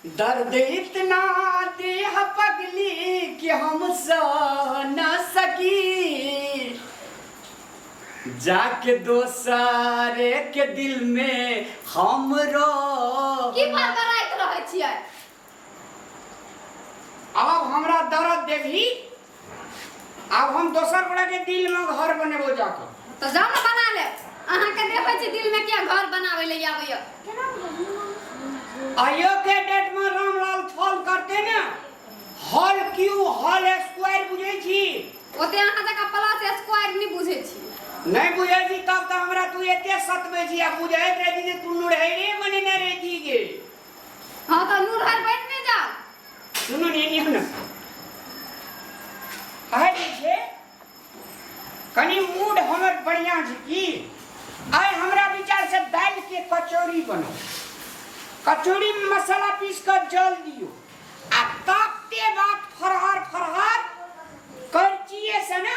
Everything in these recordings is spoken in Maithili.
दर्द इतना देह पगली कि हम सह न सकी, जाके दोसरे के दिल में हमरो। की बड़बड़ाइत रहै छियै? अब हमरा दर्द देबही, आब हम दोसर गोरा के दिल में घर बनेबो जाके। तऽ जाउ ने बना लेब। अहाँके देखै छी दिल में किया घर बनाबै लए आबैया। आइयो के डेट में रामलाल फोन करते ने, हॉल क्यू हॉल स्क्वायर बुझै छी? ओते अहाँ जकाँ प्लस स्क्वायर नहि बुझै छी। नहि बुझै छी तब तऽ हमरा तू एते सतबै छी, आ बुझैत रहती जे तू नुरहरे बनेने रहती गे। हँ तऽ नुरहर बनि नहि जाउ। सुनू ने, एनी ने आइ जे छै कनि मूड हमर बढ़िआँ छै की। आइ हमरा विचार से दालि के कचौड़ी बनाउ, कचौड़ी में मसाला पीस कऽ जल दियौ आ तापते बाद फरहर फरहर करचिए से ने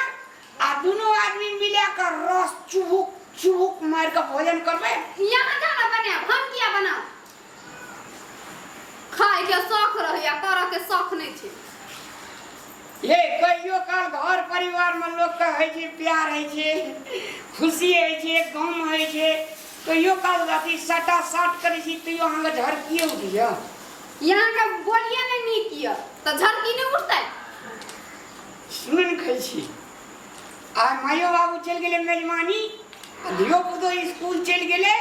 आ दुनू आदमी मिला कऽ रस चुभुक चुभुक मारि कऽ भोजन करबै। यहाँ जाउ ने बनायब, हम किया बनाउ? खायके शौख रहैया, करऽके शौख नहि छै। ये कहियो काल घर परिवार में लोग के होइ छै प्यार होइ छै, खुशी होइ छै, गम होइ छै, कहियो काल अथी सटा साट करै छी तैयो अहाँके झरकिए उठैया। यहाँके बोलिए नहि नीक यऽ तऽ झरकी नहि उठतै। सुन खाइ छी, आ माइयो बाबू चलि गेलै मेजबानी, आ धियो पुतो स्कूल चलि गेलै,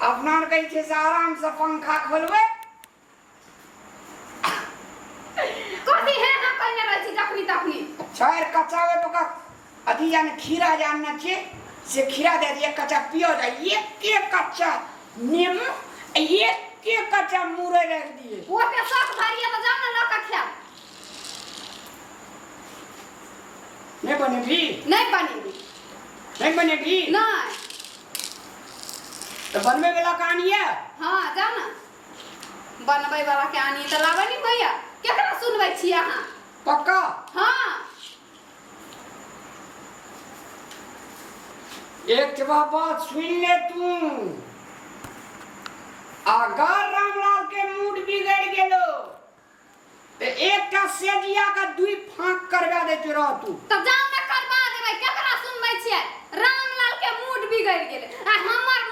अपना आर कहै छै से आरामसँ पंखा खोलबै। कथी हे हम कहने रहै छी जखनी तखनी? चारि कच्चा ओहि पर अथी जाने खीरा जे आनने छियै से खीरा दे दिए, कच्चा पियो जाय, एक एक कच्चा नेमो आ एक एक कच्चा मुरई राखि दिए। ओते शौक भरिए तऽ जाउ ने लऽ कऽ खायब। नहि बनेबही? नहि बनेबी। नहि बनेबही? नहि। तऽ बनबै वाला कहानी यऽ? हाँ जाउ ने बनबै वाला के आनी तऽ लाबै नहीं भैया। केकरा सुनबै छी अहाँ? पक्का? हाँ। एक बात सुन ले तू, अगर रामलाल के मूड बिगड़ गेलो तो एकटा सेजिया का दुई फांक करवा दे रह तू। तब जाउ ने करवा देबै। केकरा सुनबै छियै? रामलाल के मूड बिगड़ गेलै आ हमर